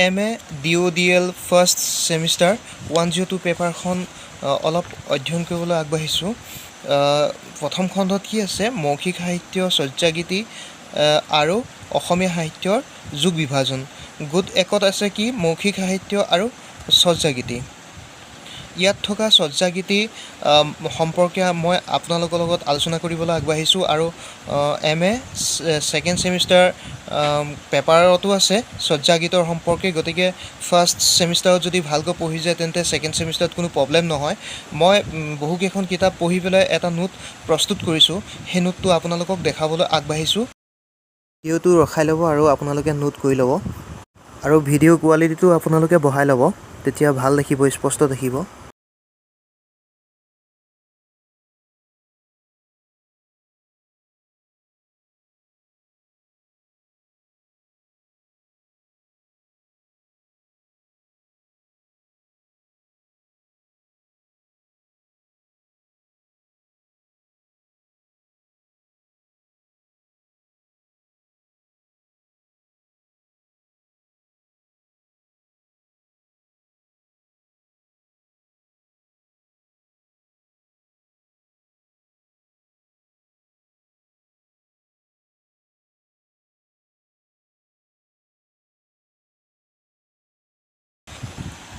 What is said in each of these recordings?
M A D O D L first semester 102 পেপাৰখন অলপ অধ্যয়ন কৰিবলৈ আগবাঢ়িছোঁ। প্ৰথম খণ্ডত কি আছে? মৌখিক সাহিত্য, চৰ্যাগীতি আৰু অসমীয়া সাহিত্যৰ যুগ বিভাজন। গোট একত আছে কি? মৌখিক সাহিত্য আৰু চৰ্যাগীতি। ইয়াত থকা চৰ্যাগীতি সম্পৰ্কে মই আপোনালোকৰ লগত আলোচনা কৰিবলৈ আগবাঢ়িছোঁ আৰু এম এ ছেকেণ্ড ছেমিষ্টাৰ পেপাৰতো আছে চৰ্যাগীতৰ সম্পৰ্কে। গতিকে ফাৰ্ষ্ট ছেমিষ্টাৰত যদি ভালকৈ পঢ়ি যায়, তেন্তে ছেকেণ্ড ছেমিষ্টাৰত কোনো প্ৰব্লেম নহয়। মই বহুকেইখন কিতাপ পঢ়ি পেলাই এটা নোট প্ৰস্তুত কৰিছোঁ। সেই নোটটো আপোনালোকক দেখাবলৈ আগবাঢ়িছোঁ। ভিডিঅ'টো ৰখাই ল'ব আৰু আপোনালোকে নোট কৰি ল'ব আৰু ভিডিঅ' কোৱালিটিটো আপোনালোকে বঢ়াই ল'ব, তেতিয়া ভাল দেখিব, স্পষ্ট দেখিব।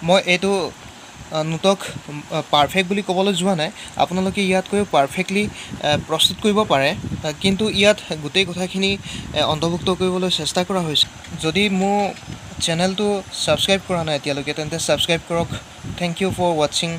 মই এইটো নোটক পাৰফেক্ট বুলি ক'বলৈ যোৱা নাই। আপোনালোকে ইয়াতকৈও পাৰফেক্টলি প্ৰস্তুত কৰিব পাৰে, কিন্তু ইয়াত গোটেই কথাখিনি অন্তৰ্ভুক্ত কৰিবলৈ চেষ্টা কৰা হৈছে। যদি মোৰ চেনেলটো ছাবস্ক্ৰাইব কৰা নাই এতিয়ালৈকে, তেন্তে ছাবস্ক্ৰাইব কৰক। Thank you for watching.